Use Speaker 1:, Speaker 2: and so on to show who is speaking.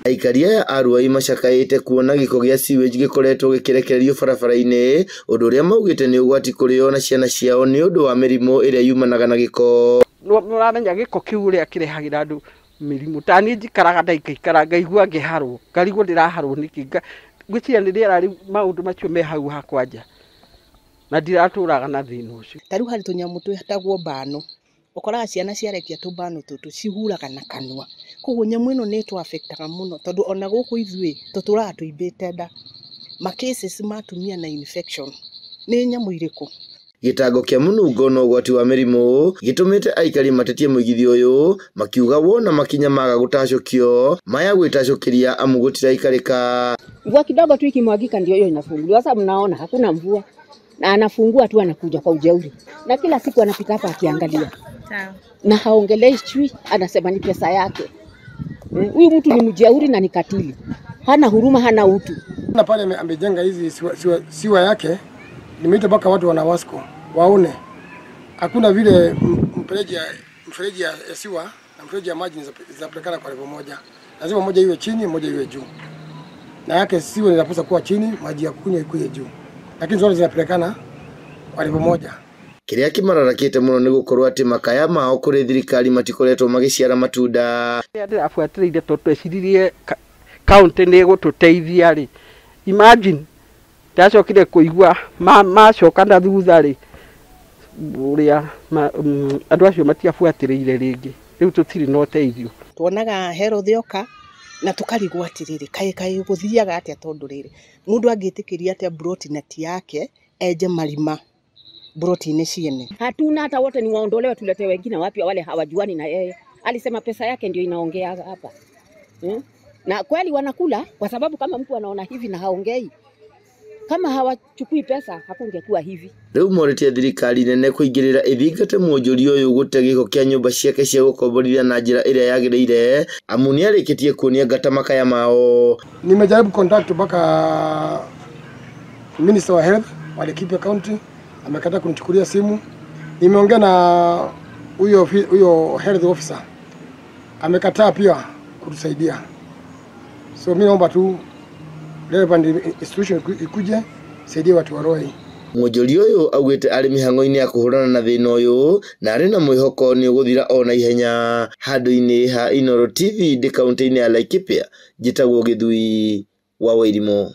Speaker 1: Aikari aya a Ruai macakaĩte kuona gĩko gĩa sewage gĩkoretwo gĩkĩrekererio barabara-inĩ, ũndũ ũrĩa maugĩte nĩ ũgwati kũrĩ o na ciana ciao nĩ ũndũ wa mĩrimũ ĩrĩa yumanaga na gĩko.
Speaker 2: Nĩũramenya gĩko kĩu ũrĩa kĩrehagĩra andũ mĩrimũ. Ta niĩ njikaraga ndaikaikara ngaigua ngĩharwo, ngarigwo ndĩraharwo nĩkĩ. Ngwĩciria nĩ rĩera rĩu maũndũ macio me hau hakwa nja, na ndiratũraga na thĩna ũcio.
Speaker 3: Ta rĩu harĩ tũnyamũ twĩtagwo mbano, ũkoraga ciana ciarekia tũmbano tũtũ cihuraga na kanua, koguo nyamũ ĩno nĩ ĩtũ affect aga mũno, tondũ ona gũkũ ithuĩ tũtũraga tũimbĩte nda. Ma cases ma atumia na infection nĩ nyamũ irĩkũ?
Speaker 1: Gĩtango kĩa mũnungo na ũgwati wa mĩrimũ gĩtũmĩte aikari matetie mũigithia ũyũ, makiuga wona makinya maga gũtacũkio maya gwĩtacũkĩria amu gũtiraikarĩka.
Speaker 4: Mvua kidogo tu ikimwagika ndio hiyo inafunguliwa. Sasa mnaona hakuna mvua na anafungua tu, anakuja kwa ujeuri, na kila siku anapita hapa akiangalia na haongelei chui, anasema ni pesa yake. Huyu mtu ni mjeuri na ni katili, hana huruma, hana utu.
Speaker 5: Na pale amejenga hizi siwa yake, nimeita mpaka watu wana Wasco waone hakuna vile mfereji ya siwa na mfereji ya maji zinapelekana kwa level moja. Lazima moja iwe chini, moja iwe juu. Na yake siwa inapaswa kuwa chini, maji ya kunywa ikuje juu. Lakini zote zinapelekana kwa level moja.
Speaker 1: Kĩrĩa kĩmararakĩte mũno nĩ gũkorwo atĩ makaya mao kũrĩ thirikari matikoretwo magĩciara matunda.
Speaker 2: Rĩrĩa ndĩrabuatĩrĩire tondũ tweciririe county nĩ ĩgũtũteithia rĩ, imagine ndacokire kũigua macoka na thutha rĩ, ũrĩa andũ acio matiabuatĩrĩire rĩngĩ, rĩu tũtirĩ na ũteithio.
Speaker 3: Tuonaga health yoka na tũkarigwo atĩrĩrĩ, kaĩ kaĩ gũthiaga atĩa, tondũ rĩrĩ mũndũ angĩtĩkĩria atĩa broti na ti yake enje marima broti-inĩ ciene.
Speaker 4: Hatuna hata wote ni waondolewe, tuletewe wengine wapya, wale hawajuani na yeye. Alisema pesa yake ndio inaongea hapa. Na kweli wanakula, kwa sababu kama mtu anaona hivi na haongei, kama hawachukui pesa hakungekuwa hivi.
Speaker 1: Rĩu morĩtie thirikari nene kũingĩrĩra ĩthingate mwonjoria ũyũ gũte gĩko kĩa nyũmba ciake cia gũkomborithia na njĩra ĩrĩa yagĩrĩire, amu nĩarĩkĩtie kuonia ngata makaya mao.
Speaker 5: Nimejaribu contact mpaka Minister wa Health wa Laikipia County, amekataa kunichukulia simu. Nimeongea na huyo health officer, amekataa pia kutusaidia. So mimi naomba tu relevant institution ikuje saidie watu wa Ruai.
Speaker 1: Mwonjoria ũyũ augĩte arĩ mĩhang'o-inĩ ya kũhũrana na thĩna ũyũ na arĩ na mwĩhoko nĩ ũgũthira o na ihenya. Handũ-inĩ ha Inooro TV ndĩ kaũntĩ-inĩ ya Laikipia, njĩtagwo Gĩthui wa Wairimu.